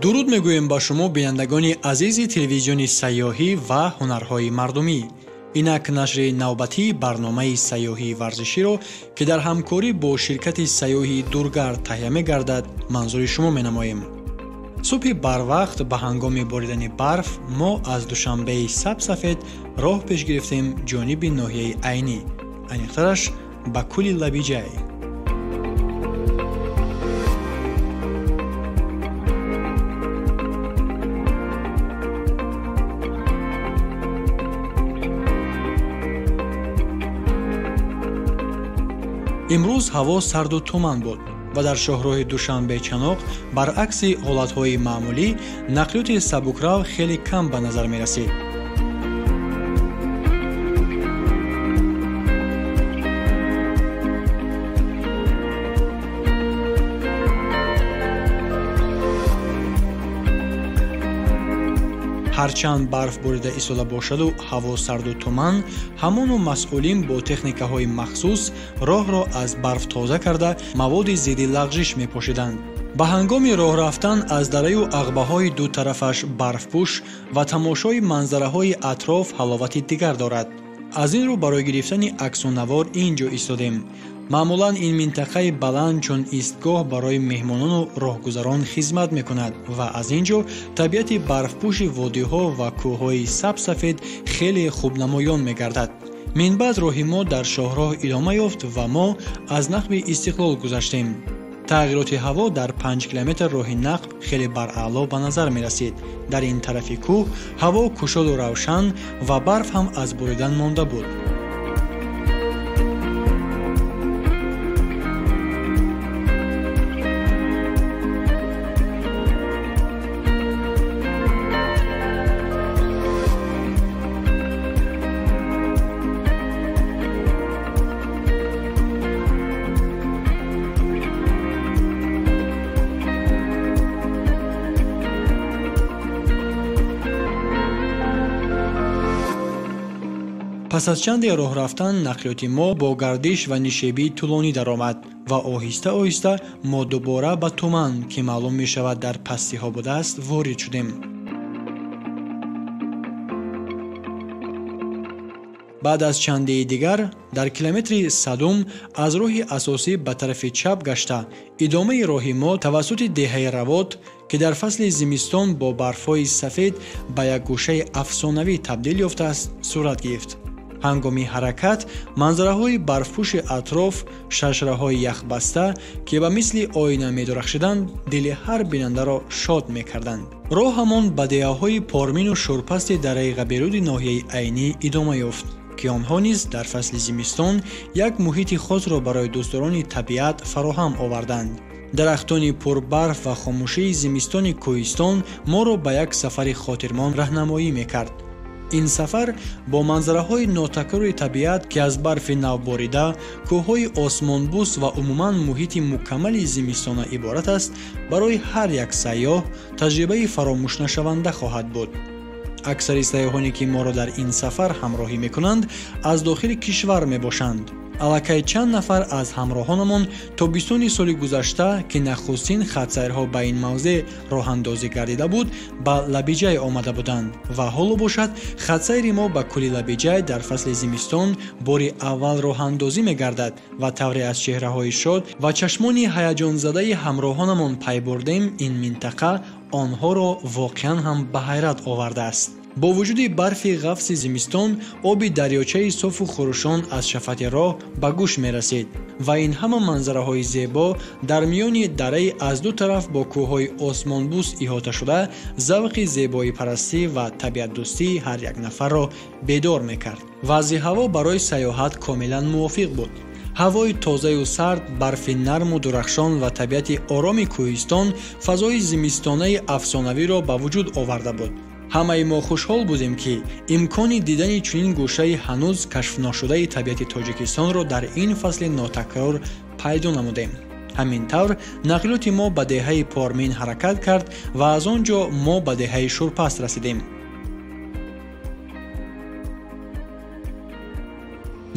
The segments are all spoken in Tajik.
Дуруд мегӯем ба шумо бинандагони азизи телевизиони сайёҳӣ ва ҳунарҳои мардумӣ. Инак нашри навбатии барномаи сайёҳии варзиширо, ки дар ҳамкорӣ бо ширкати сайёҳии Дургард таҳия мегардад, манзури шумо менамоем. Субҳи барвақт ба ҳангоми боридани барф мо аз Душанбеи сабсафед роҳ пеш гирифтем ҷониби ноҳияи Айнӣ, аниқтараш ба кӯли Лабиҷай. Имрӯз ҳаво сарду туман буд ва дар шоҳроҳи Душанбе-Чаноқ баръакси ҳолатҳои маъмулӣ нақлиёти сабукрав хеле кам ба назар мерасид. Ҳарчанд барф борида истода бошаду ҳаво сарду туман, ҳамону масъулин бо техникаҳои махсус роҳро аз барф тоза карда маводи зидди лағжиш мепошиданд. Ба ҳангоми роҳ рафтан аз дараю ағбаҳои ду тарафаш барфпӯш ва тамошои манзараҳои атроф ҳаловати дигар дорад. Аз ин рӯ барои гирифтани аксу навор ин ҷо истодем. Маъмулан ин минтақаи баланд чун истгоҳ барои меҳмонону роҳгузарон хизмат мекунад ва аз ин ҷо табиати барфпӯши водиҳо ва кӯҳҳои сабсафед хеле хубнамоён мегардад. Минбаъд роҳи мо дар шоҳроҳ идома ёфт ва мо аз нақби Истиқлол гузаштем. Тағйироти ҳаво дар 5 километр роҳи нақб хеле бараъло ба назар мерасид. Дар ин тарафи кӯҳ ҳаво кушоду равшан ва барф ҳам аз буридан монда буд. Пас аз чанде роҳ рафтан нақлиёти мо бо гардиш ва нишебии тӯлонӣ даромад ва оҳиста-оҳиста мо дубора ба туман, ки маълум мешавад дар пастиҳо будааст, ворид шудем. Баъд аз чандеи дигар дар километри 100 аз роҳи асосӣ ба тарафи чап гашта идомаи роҳи мо тавассути деҳаи Равот, ки дар фасли зимистон бо барфҳои сафед ба як гӯшаи афсонавӣ табдил ёфтааст, сурат гирифт. Ҳангоми ҳаракат манзараҳои барфпӯши атроф, шашраҳои яхбаста, ки ба мисли оина медурахшиданд, дили ҳар бинандаро шод мекарданд. Роҳамон ба деҳаҳои Пормину Шӯрпасти дараи Ғаберуди ноҳияи Айнӣ идома ёфт, ки онҳо низ дар фасли зимистон як муҳити хосро барои дӯстдорони табиат фароҳам оварданд. Дарахтони пурбарф ва хомӯшии зимистони кӯҳистон моро ба як сафари хотирмон раҳнамоӣ мекард. Ин сафар бо манзараҳои нотакрори табиат, ки аз барфи навборида, кӯҳҳои осмонбӯс ва умуман муҳити мукаммали зимистона иборат аст, барои ҳар як сайёҳ таҷрибаи фаромӯшнашаванда хоҳад буд. Аксари сайёҳоне, ки моро дар ин сафар ҳамроҳӣ мекунанд, аз дохили кишвар мебошанд. Аллакай чанд нафар аз ҳамроҳонамон тобистони соли гузашта, ки нахустин хатсайрҳо ба ин мавзеъ роҳандозӣ гардида буд, ба Лабиҷай омада буданд ва ҳоло бошад хатсайри мо ба кӯли Лабиҷай дар фасли зимистон бори аввал роҳандозӣ мегардад ва тавре аз чеҳраҳои шод ва чашмони ҳаяҷонзадаи ҳамроҳонамон пай бурдем, ин минтақа онҳоро воқеан ҳам ба ҳайрат овардааст. Бо вуҷуди барфи ғафси зимистон, оби дарёчаи софу хурӯшон аз шафати роҳ ба гӯш мерасид ва ин ҳама манзараҳои зебо дар миёни дараи аз ду тараф бо кӯҳҳои осмонбӯс иҳота шуда завқи зебоипарастӣ ва табиатдӯстии ҳар як нафарро бедор мекард. Вазъи ҳаво барои сайёҳат комилан мувофиқ буд. Ҳавои тозаю сард, барфи нарму дурахшон ва табиати ороми кӯҳистон фазои зимистонаи афсонавиро ба вуҷуд оварда буд. Ҳамаи мо хушҳол будем, ки имкони дидани чунин гӯшаи ҳанӯз кашфношудаи табиати Тоҷикистонро дар ин фасли нотакрор пайдо намудем. Ҳамин тавр нақлиёти мо ба деҳаи Пормин ҳаракат кард ва аз он ҷо мо ба деҳаи Шӯрпаст расидем.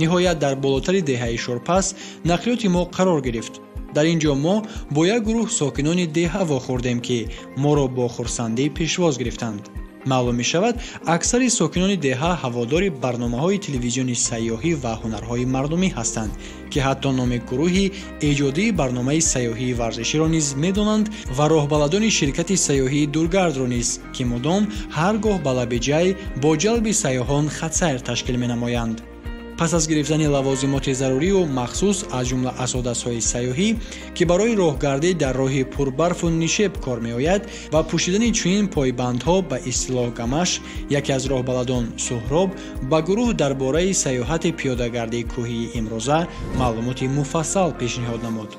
Ниҳоят дар болотари деҳаи Шӯрпас нақлиёти мо қарор гирифт. Дар ин ҷо мо бо як гурӯҳ сокинони деҳа вохӯрдем, ки моро бо хурсандӣ пешвоз гирифтанд. Маълум мешавад, аксари сокинони деҳа ҳаводори барномаҳои телевизиони сайёҳӣ ва ҳунарҳои мардумӣ ҳастанд, ки ҳатто номи гурӯҳи эҷодии барномаи сайёҳии варзиширо низ медонанд ва роҳбаладони ширкати сайёҳии дургардро низ, ки мудом ҳар гоҳ ба лаби ҷай бо ҷалби сайёҳон хатсайр ташкил менамоянд. Пас аз гирифтани лавозимоти зарурию махсус, аз ҷумла асодастҳои сайёҳӣ, ки барои роҳгардӣ дар роҳи пурбарфу нишеб кор меояд, ва пӯшидани чунин пойбандҳо ба истилоҳ гамаш, яке аз роҳбаладон Суҳроб ба гурӯҳ дар бораи сайёҳати пиёдагардии кӯҳии имрӯза маълумоти муфассал пешниҳод намуд.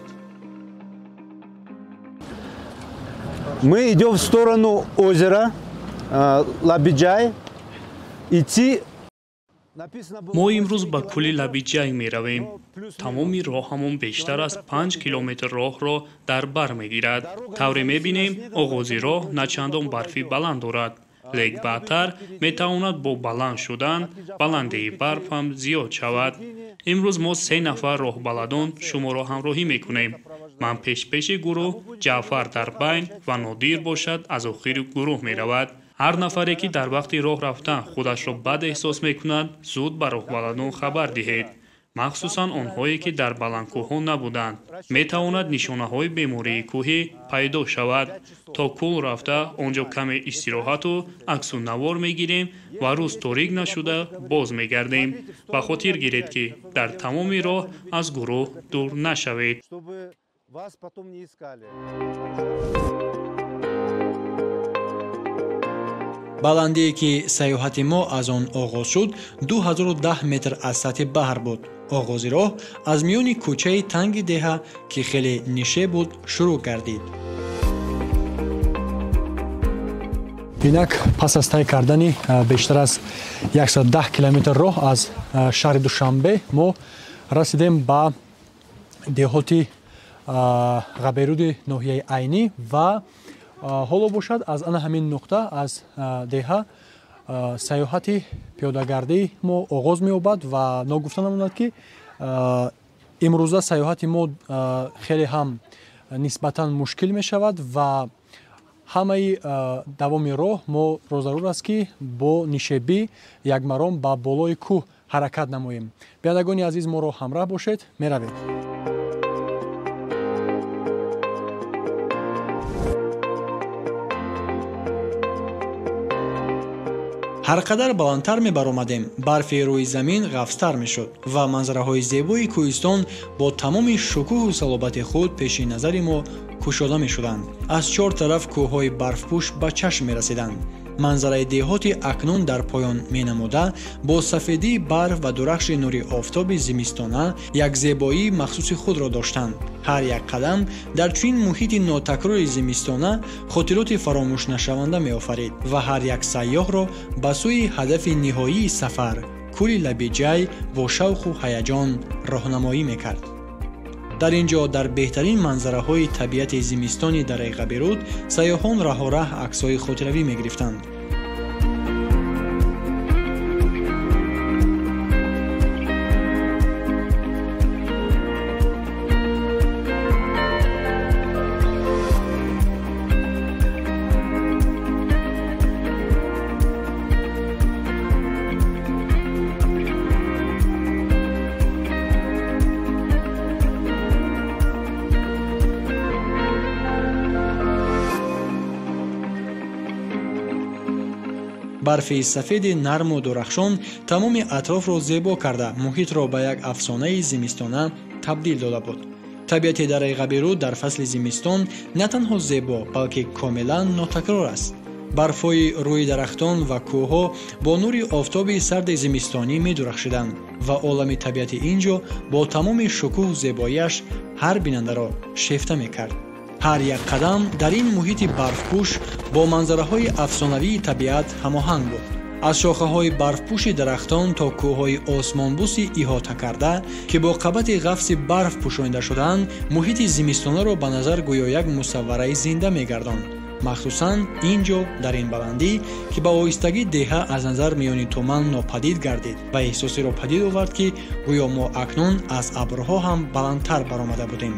Мы идем в сторону озера Лабиджай. Идти Мо имрӯз ба кӯли Лабиҷай меравем. Тамоми роҳамон бештар аз 5 километр роҳро дар бар мегирад. Тавре мебинем, оғози роҳ начандон барфи баланд дорад, лек баъдтар метавонад бо баланд шудан баландии барф ҳам зиёд шавад. Имрӯз мо се нафар роҳбаладон шуморо ҳамроҳӣ мекунем. Ман пешпеши гурӯҳ, Ҷаъфар дар байн ва Нодир бошад аз охири гурӯҳ меравад. Ҳар нафаре, ки дар вақти роҳ рафтан худашро бад эҳсос мекунад, зуд ба роҳбаладон хабар диҳед. Махсусан онҳое, ки дар баландкӯҳҳо набуданд. Метавонад нишонаҳои бемории кӯҳӣ пайдо шавад. То кӯл рафта он ҷо каме истироҳату аксу навор мегирем ва рӯз торик нашуда боз мегардем. Ба хотир гиред, ки дар тамоми роҳ аз гурӯҳ дур нашавед. Баландие, ки сайёҳати мо аз он оғоз шуд, 2010 метр аз сатҳи баҳр буд. Оғози роҳ аз миёни кӯчаи танги деҳа, ки хеле нишеб буд, шурӯъ гардид. Инак пас аз тай кардани бештар аз 110 километр роҳ аз шаҳри Душанбе мо расидем ба деҳоти Ғаберуди ноҳияи Айнӣ ва ҳоло бошад аз ана ҳамин нуқта аз деҳа сайёҳати пиёдагардии мо оғоз меёбад ва ногуфта намонад, ки имрӯза сайёҳати мо хеле ҳам нисбатан мушкил мешавад ва ҳамаи давоми роҳ моро зарур аст, ки бо нишебӣ якмаром ба болои кӯҳ ҳаракат намоем. Бинандагони азиз, моро ҳамроҳ бошед, меравем. Ҳар қадар баландтар мебаромадем, барфи рӯи замин ғафзтар мешуд ва манзараҳои зебои кӯҳистон бо тамоми шукӯҳу салобати худ пеши назари мо кушода мешуданд. Аз чор тараф кӯҳҳои барфпӯш ба чашм мерасиданд. Манзараи деҳоти акнун дар поён менамуда бо сафедии барф ва дурахши нури офтоби зимистона як зебоии махсуси худро доштанд. Ҳар як қадам дар чунин муҳити нотакрори зимистона хотироти фаромӯшнашаванда меофарид ва ҳар як сайёҳро ба сӯи ҳадафи ниҳоии сафар, кӯли Лабиҷай, бо шавқу ҳаяҷон роҳнамоӣ мекард. Дар ин ҷо дар беҳтарин манзараҳои табиати зимистони дараи Ғаберуд сайёҳон раҳораҳ аксҳои хотиравӣ мегирифтанд. Барфи сафеди нарму дурахшон тамоми атрофро зебо карда, муҳитро ба як афсонаи зимистона табдил дода буд. Табиати дараи Ғаберуд дар фасли зимистон на танҳо зебо, балки комилан нотакрор аст. Барфҳои рӯи дарахтон ва кӯҳҳо бо нури офтоби сарди зимистонӣ медурахшиданд ва олами табиати ин ҷо бо тамоми шукӯҳу зебоиаш ҳар бинандаро шефта мекард. Ҳар як қадам дар ин муҳити барфпӯш бо манзараҳои афсонавии табиат ҳамоҳанг буд. Аз шохаҳои барфпӯши дарахтон то кӯҳҳои осмонбӯси иҳота карда, ки бо қабати ғафси барф пӯшонида шудаанд, муҳити зимистонаро ба назар гӯё як мусаввараи зинда мегардонд. Махсусан ин ҷо дар ин баландӣ, ки ба оҳистагӣ деҳа аз назар миёни туман нопадид гардид ва эҳсосеро падид овард, ки гӯё мо акнун аз абрҳо ҳам баландтар баромада будем.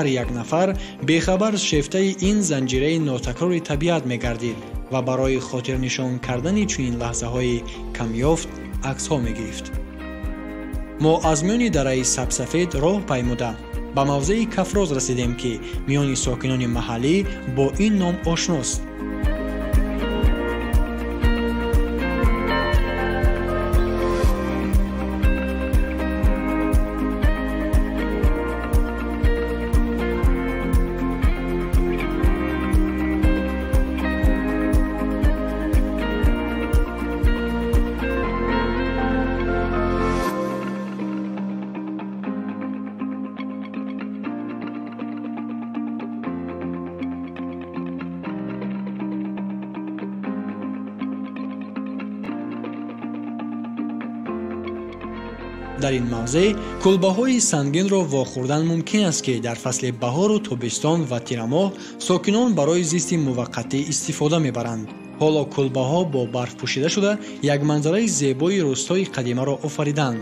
Ҳар як нафар бехабар шефтаи ин занҷираи нотакрори табиат мегардид ва барои хотирнишон кардани чунин лаҳзаҳои камёфт аксҳо мегирифт. Мо аз миёни дараи сабсафед роҳ паймуда ба мавзеи Кафроз расидем, ки миёни сокинони маҳаллӣ бо ин ном ошност. Дар ин мавзеъ кулбаҳои сангинро вохӯрдан мумкин аст, ки дар фасли баҳору тобистон ва тирамоҳ сокинон барои зисти муваққатӣ истифода мебаранд. Ҳоло кулбаҳо бо барф пӯшида шуда як манзараи зебои рӯстои қадимаро офариданд.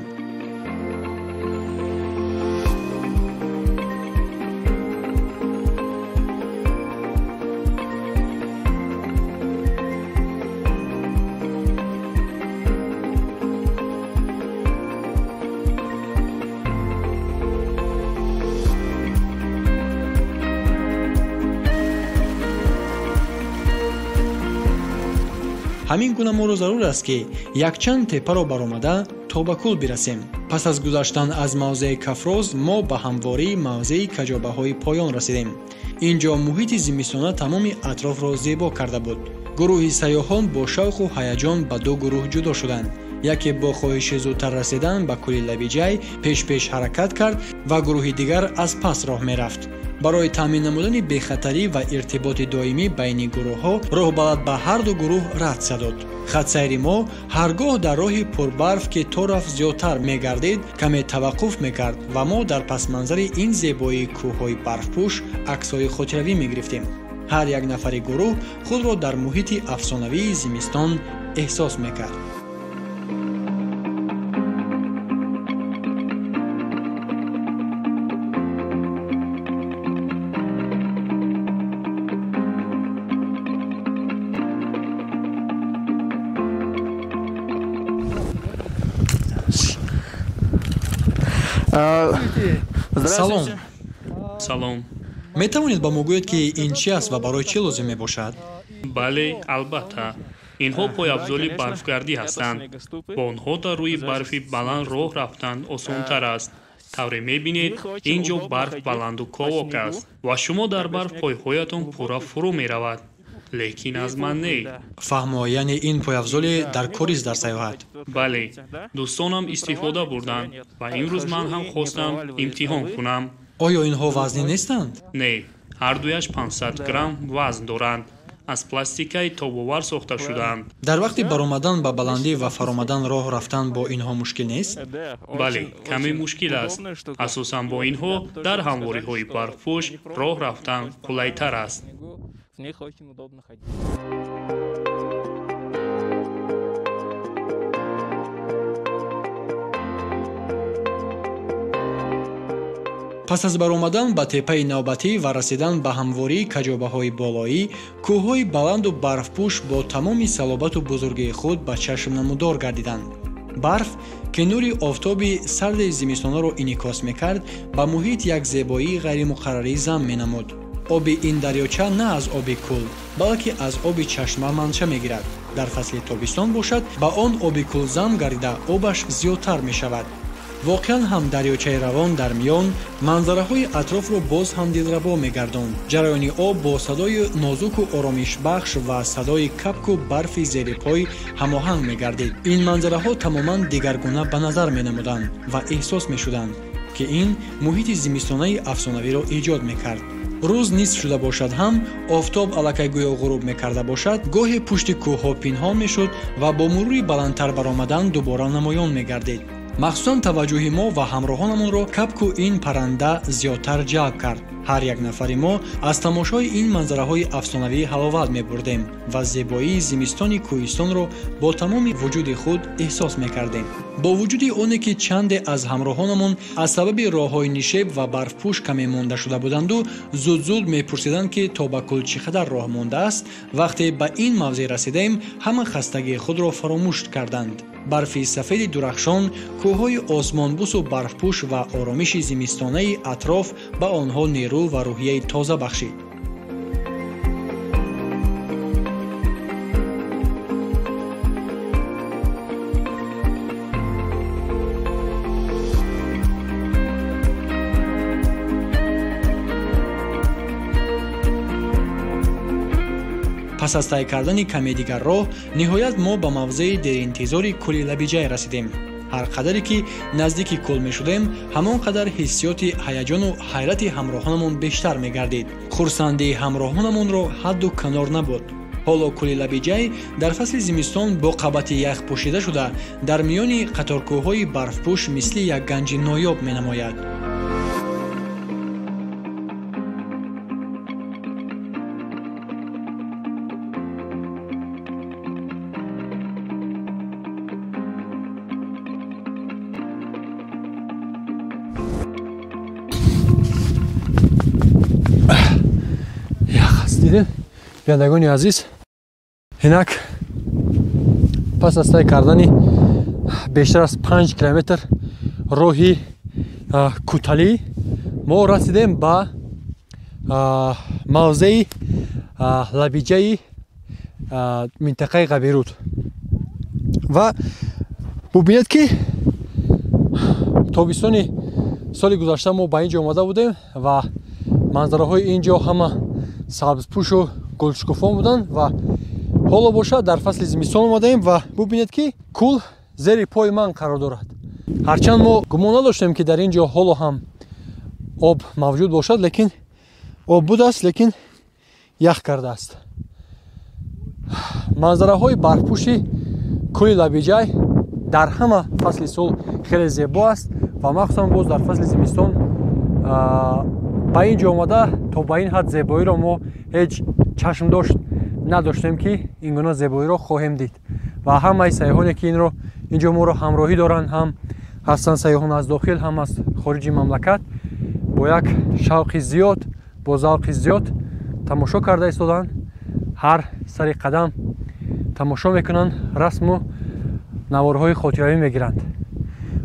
Ҳамин гуна моро зарур аст, ки якчанд теппаро баромада то ба кӯл бирасем. Пас аз гузаштан аз мавзеи Кафроз мо ба ҳамвории мавзеи каҷобаҳои поён расидем. Ин ҷо муҳити зимистона тамоми атрофро зебо карда буд. Гурӯҳи сайёҳон бо шавқу ҳаяҷон ба ду гурӯҳ ҷудо шуданд. Яке бо хоҳиши зудтар расидан ба кӯли Лабиҷай пеш-пеш ҳаракат кард ва гурӯҳи дигар аз пас роҳ мерафт. Барои таъмин намудани бехатарӣ ва иртиботи доимӣ байни гурӯҳҳо роҳбалад ба ҳар ду гурӯҳ ратсия дод. Хатсайри мо ҳаргоҳ дар роҳи пурбарф, ки то рафт зиёдтар мегардид, каме таваққуф мекард ва мо дар пасманзари ин зебоии кӯҳҳои барфпӯш аксҳои хотиравӣ мегирифтем. Ҳар як нафари гурӯҳ худро дар муҳити афсонавии зимистон эҳсос мекард. Салом. Салом. Метавонед ба мо гӯед, ки ин чи аст ва барои чӣ лозим мебошад? Бале, албатта. Инҳо пойафзоли барфгардӣ ҳастанд. Бо онҳо дар рӯи барфи баланд роҳ рафтан осонтар аст. Тавре мебинед, ин ҷо барф баланду ковок аст ва шумо дар барф пойҳоятон пурра фурӯ меравад. Лекин аз ман не. Фаҳмо, яъне ин пойафзоле дар корист дар сайёҳат? Бале, дӯстонам истифода бурданд ва имрӯз ман ҳам хостам имтиҳон кунам. Оё инҳо вазнин нестанд? Не, ҳардуяш 500 грамм вазн доранд. Аз пластикаи тобовар сохта шудаанд. Дар вақти баромадан ба баландӣ ва фаромадан роҳ рафтан бо инҳо мушкил нест? Бале, каме мушкил аст. Асосан бо инҳо дар ҳамвориҳои барфпӯш роҳ рафтан қулайтар аст. Пас аз баромадан ба теппаи навбатӣ ва расидан ба ҳамвории каҷобаҳои болоӣ, кӯҳҳои баланду барфпӯш бо тамоми салобату бузургии худ ба чашм намудор гардиданд. Барф, ки нури офтоби сарди зимистонаро инъикос мекард, ба муҳит як зебоии ғайримуқаррарӣ зам менамуд. Оби ин дарёча на аз оби кӯл, балки аз оби чашма манша мегирад. Дар фасли тобистон бошад, ба он оби кӯл зам гардида обаш зиёдтар мешавад. Воқеан ҳам дарёчаи равон дар миён манзараҳои атрофро боз ҳам дилрабо мегардонд. Ҷараёни об бо садои нозуку оромишбахш ва садои капку барфи зери пой ҳамоҳанг мегардид. Ин манзараҳо тамоман дигаргуна ба назар менамуданд ва эҳсос мешуданд, ки ин муҳити зимистонаи афсонавиро эҷод мекард. Рӯз нисф шуда бошад ҳам, офтоб аллакай гӯё ғуруб мекарда бошад, гоҳе пушти кӯҳҳо пинҳон мешуд ва бо мурури баландтар баромадан дубора намоён мегардид. Махсусан таваҷҷӯҳи мо ва ҳамроҳонамонро капку ин парранда зиёдтар ҷалб кард. Ҳар як нафари мо аз тамошои ин манзараҳои афсонавӣ ҳаловат мебурдем ва зебоии зимистони кӯҳистонро бо тамоми вуҷуди худ эҳсос мекардем. Бо вуҷуди оне ки чанде аз ҳамроҳонамон аз сабаби роҳҳои нишеб ва барфпӯш каме монда шуда буданду зуд-зуд мепурсиданд, ки то ба кӯл чӣ қадар роҳ мондааст, вақте ба ин мавзеъ расидаем, ҳама хастагии худро фаромӯш карданд. Барфи сафеди дурахшон, кӯҳҳои осмонбусу барфпӯш ва оромиши зимистонаи атроф ба онҳо нерӯ ва рӯҳияи тоза бахшид. Пас аз тай кардани каме дигар роҳ, ниҳоят мо ба мавзеи деринтизори кӯли Лабиҷай расидем. Ҳар қадаре ки наздики кӯл мешудем, ҳамон қадар ҳиссиёти ҳаяҷону ҳайрати ҳамроҳонамон бештар мегардид. Хурсандии ҳамроҳонамонро ҳадду канор набуд. Ҳоло кӯли Лабиҷай дар фасли зимистон бо қабати ях пӯшида шуда, дар миёни қаторкӯҳҳои барфпӯш мисли як ганҷи ноёб менамояд. Дидед, бинандагони азиз, инак пас аз тай кардани бештар аз 5 километр роҳи кӯталӣ мо расидем ба мавзеи Лабиҷаи минтақаи Ғабируд ва бубинед, ки тобистони соли гузашта мо ба ин ҷо омада будем ва манзараҳои ин ҷо ҳама сабзпӯшу гулшукуфон буданд ва ҳоло бошад дар фасли зимистон омадаем ва бубинед, ки кӯл зери пои ман қарор дорад. Ҳарчанд мо гумон надоштем, ки дар ин ҷо ҳоло ҳам об мавҷуд бошад, лекин об будааст, лекин ях кардааст. Манзараҳои барфпӯши кӯли Лабиҷай дар ҳама фасли сол хеле зебо аст ва махсусан боз дар фасли зимистон ба ин ҷо омада то ба ин ҳад зебоиро мо ҳеҷ чашмдошт надоштем, ки ин гуна зебоиро хоҳем дид. Ва ҳамаи сайёҳоне, ки инро ин ҷо моро ҳамроҳӣ доранд, ҳам ҳастанд сайёҳон аз дохил, ҳам аз хориҷи мамлакат, бо як шавқи зиёд, бо завқи зиёд тамошо карда истоданд. Ҳар сари қадам тамошо мекунанд, расму наворҳои хотиравӣ мегиранд.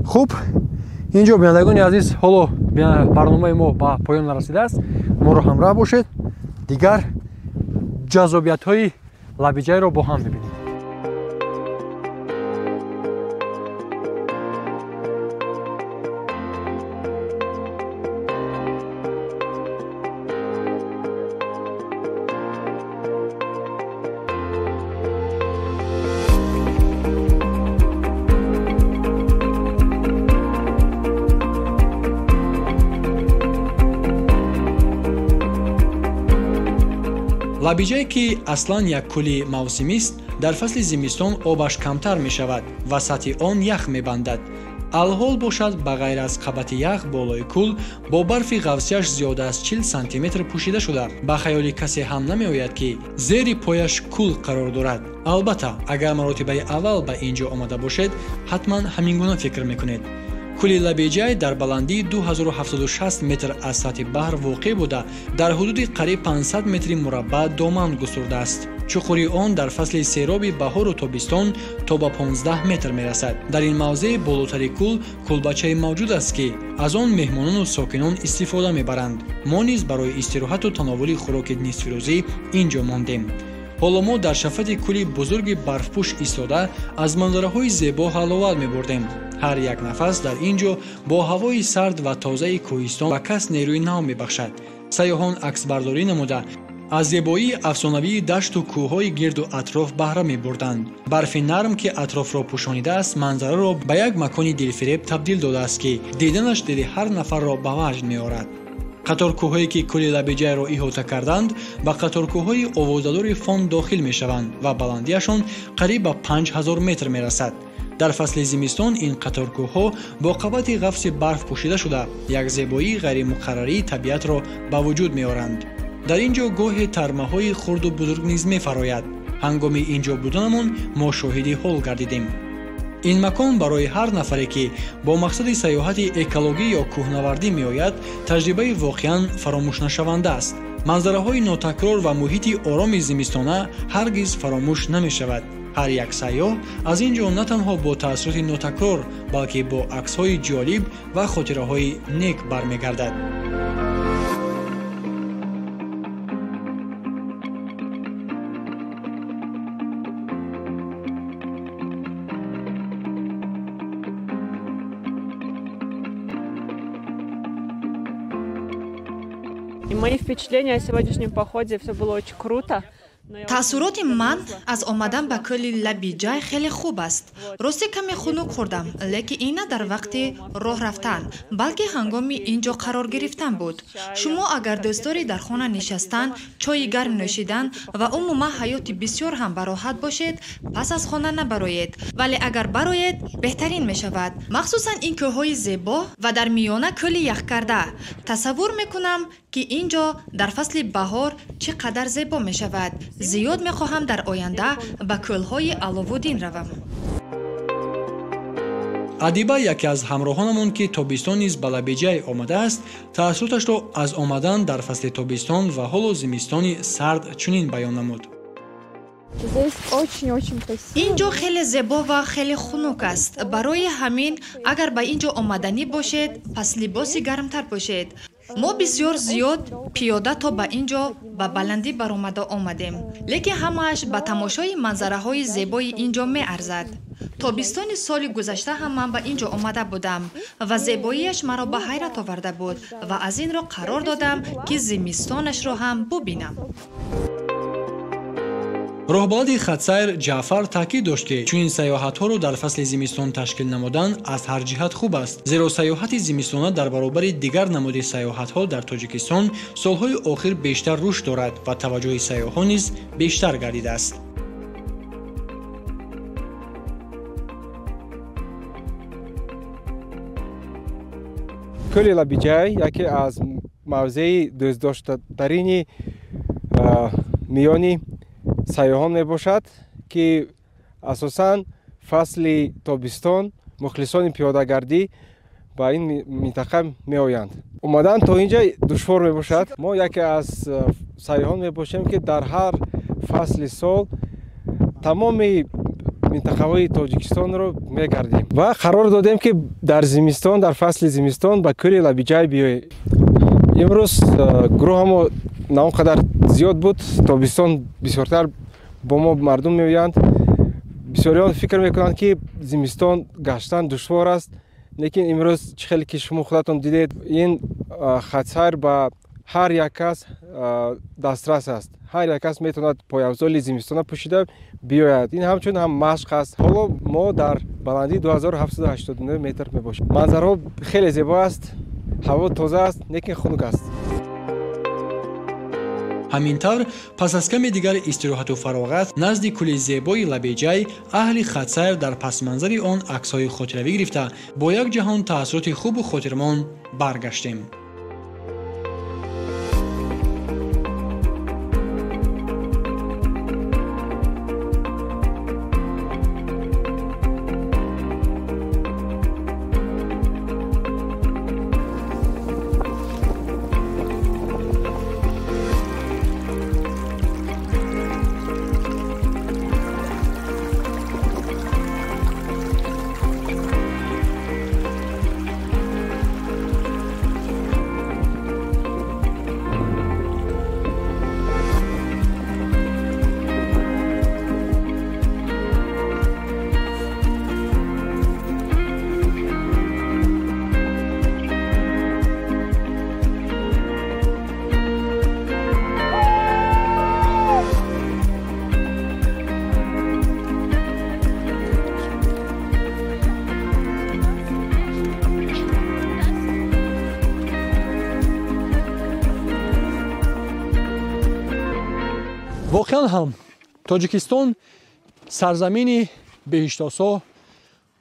Хуб, ин ҷо бинандагони азиз, ҳоло барномаи мо ба поён нарасидааст. Моро ҳамроҳ бошед, дигар ҷаззобиятҳои Лабиҷайро бо ҳам мебинем. Лабиҷае, ки аслан як кӯли мавсимист, дар фасли зимистон обаш камтар мешавад ва сатҳи он ях мебандад. Алҳол бошад, ба ғайр аз қабати ях болои кӯл бо барфи ғафсияш зиёда аз 40 сантиметр пӯшида шуда, ба хаёли касе ҳам намеояд, ки зери пояш кӯл қарор дорад. Албатта, агар маротибаи аввал ба ин ҷо омада бошед, ҳатман ҳамин гуна фикр мекунед. Кӯли Лабиҷай дар баландии 2760 метр аз сатҳи баҳр воқеъ буда, дар ҳудуди қариб 500 метри мураббаъ доман густурдааст. Чуқурии он дар фасли сероби баҳору тобистон то ба 15 метр мерасад. Дар ин мавзеи болотари кӯл кӯлбачае мавҷуд аст, ки аз он меҳмонону сокинон истифода мебаранд. Мо низ барои истироҳату тановули хӯроки нисфирӯзӣ ин ҷо мондем. Ҳоло мо дар шафати кӯли бузурги барфпӯш истода аз манзараҳои зебо ҳаловат мебурдем. Ҳар як нафас дар ин ҷо бо ҳавои сард ва тозаи кӯҳистон ба кас нерӯи нав мебахшад. Сайёҳон аксбардорӣ намуда аз зебоии афсонавии дашту кӯҳҳои гирду атроф баҳра мебурданд. Барфи нарм, ки атрофро пӯшонидааст, манзараро ба як макони дилфиреб табдил додааст, ки диданаш дили ҳар нафарро ба ваҷд меорад. Қаторкӯҳое, ки кӯли Лабиҷайро иҳота карданд, ба қаторкӯҳҳои овозадори фон дохил мешаванд ва баландиашон қариб ба 5000 метр мерасад. Дар фасли зимистон ин қаторкӯҳҳо бо қабати ғафси барф пӯшида шуда, як зебоии ғайримуқаррарии табиатро ба вуҷуд меоранд. Дар ин ҷо гоҳе тармаҳои хурду бузург низ мефарояд. Ҳангоми ин ҷо буданамон мо шоҳиди ҳол гардидем. Ин макон барои ҳар нафаре, ки бо мақсади сайёҳати экологӣ ё кӯҳнавардӣ меояд, таҷрибаи воқеан фаромӯшнашаванда аст. Манзараҳои нотакрор ва муҳити ороми зимистона ҳаргиз фаромӯш намешавад. Ҳар як сайёҳ аз ин ҷо на танҳо бо таассуроти нотакрор, балки бо аксҳои ҷолиб ва хотираҳои нек бармегардад. Мои впечатления о сегодняшнем походе, все было очень круто. Таассуроти ман аз омадан ба кӯли Лабиҷай хеле хуб аст. Рости каме хунук хӯрдам, лекин ин на дар вақти роҳ рафтан, балки ҳангоми ин ҷо қарор гирифтан буд. Шумо агар дӯстдори дар хона нишастан, чойи гарм нӯшидан ва умуман ҳаёти бисёр ҳам бароҳат бошед, пас аз хона набароед. Вале агар бароед, беҳтарин мешавад. Махсусан ин кӯҳҳои зебо ва дар миёна кӯли яхкарда. Тасаввур мекунам, ки ин ҷо дар фасли баҳор чӣ қадар зебо мешавад. Зиёд мехоҳам дар оянда ба кӯлҳои Аловуддин равам. Адиба, яке аз ҳамроҳонамон, ки тобистон низ ба Лабиҷай омадааст, таассуроташро аз омадан дар фасли тобистон ва ҳоло зимистони сард чунин баён намуд. Ин ҷо хеле зебо ва хеле хунук аст. Барои ҳамин агар ба ин ҷо омаданӣ бошед, пас либоси гармтар пӯшед. Мо бисёр зиёд пиёда то ба ин ҷо ба баландӣ баромада омадем, лекин ҳамааш ба тамошои манзараҳои зебои ин ҷо меарзад. Тобистони соли гузашта ҳам ман ба ин ҷо омада будам ва зебоиаш маро ба ҳайрат оварда буд ва аз ин ро қарор додам, ки зимистонашро ҳам бубинам. Роҳбалади хатсайр Ҷаъфар таъкид дошт, ки чунин сайёҳатҳоро дар фасли зимистон ташкил намудан аз ҳар ҷиҳат хуб аст, зеро сайёҳати зимистона дар баробари дигар намуди сайёҳатҳо дар Тоҷикистон солҳои охир бештар рушд дорад ва таваҷҷӯҳи сайёҳон низ бештар гардидааст. Кӯли Лабиҷай яке аз мавзеи дӯстдоштатарини миёни сайёҳон мебошад, ки асосан фасли тобистон мухлисони пиёдагардӣ ба ин минтақа меоянд. Омадан то ин ҷо душвор мебошад. Мо яке аз сайёҳон мебошем, ки дар ҳар фасли сол тамоми минтақаҳои Тоҷикистонро мегардем ва қарор додем, ки дар зимистон, дар фасли зимистон ба кӯли Лабиҷай биёем. Имрӯз гурӯҳамо на он қадар зиёд буд, тобистон бисёртар бо мо мардум меоянд. Бисёриён фикр мекунанд, ки зимистон гаштан душвор аст, лекин имрӯз чӣ хеле ки шумо худатон дидед, ин хатсайр ба ҳар як кас дастрас аст. Ҳар як кас метавонад пойафзоли зимистона пӯшида биёяд. Ин ҳамчун ҳам машқ аст. Ҳоло мо дар баландии 2789 метр мебошем. Манзараҳо хеле зебо аст, ҳаво тоза аст, лекин хунук аст. Ҳамин тавр, пас аз каме дигар истироҳату фароғат назди кӯли зебои Лабиҷай, аҳли хатсайр дар пасманзари он аксҳои хотиравӣ гирифта, бо як ҷаҳон таассуроти хубу хотирмон баргаштем. Воқеан ҳам Тоҷикистон сарзамини беҳиштосо,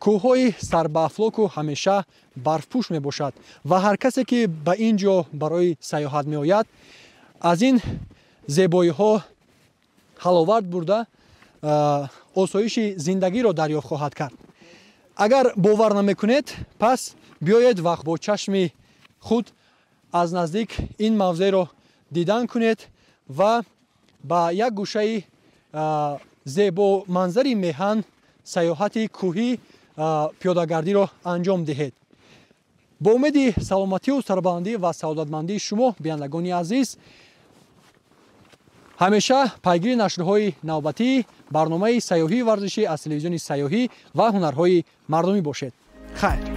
Кӯҳҳои сарбаафлоку ҳамеша барфпӯш мебошад ва ҳар касе ки ба ин ҷо барои сайёҳат меояд, аз ин зебоиҳо ҳаловат бурда, осоиши зиндагиро дарёфт хоҳад кард. Агар бовар намекунед, пас биёед ва бо чашми худ аз наздик ин мавзеъро дидан кунед ва ба як гӯшаи зебоманзари меҳан сайёҳати кӯҳӣ пиёдагардиро анҷом диҳед. Бо умеди саломатию сарбаландӣ ва саодатмандии шумо, бинандагони азиз, ҳамеша пайгири нашрҳои навбатии барномаи сайёҳии варзишӣ аз телевизиони сайёҳӣ ва ҳунарҳои мардумӣ бошед. Хайр.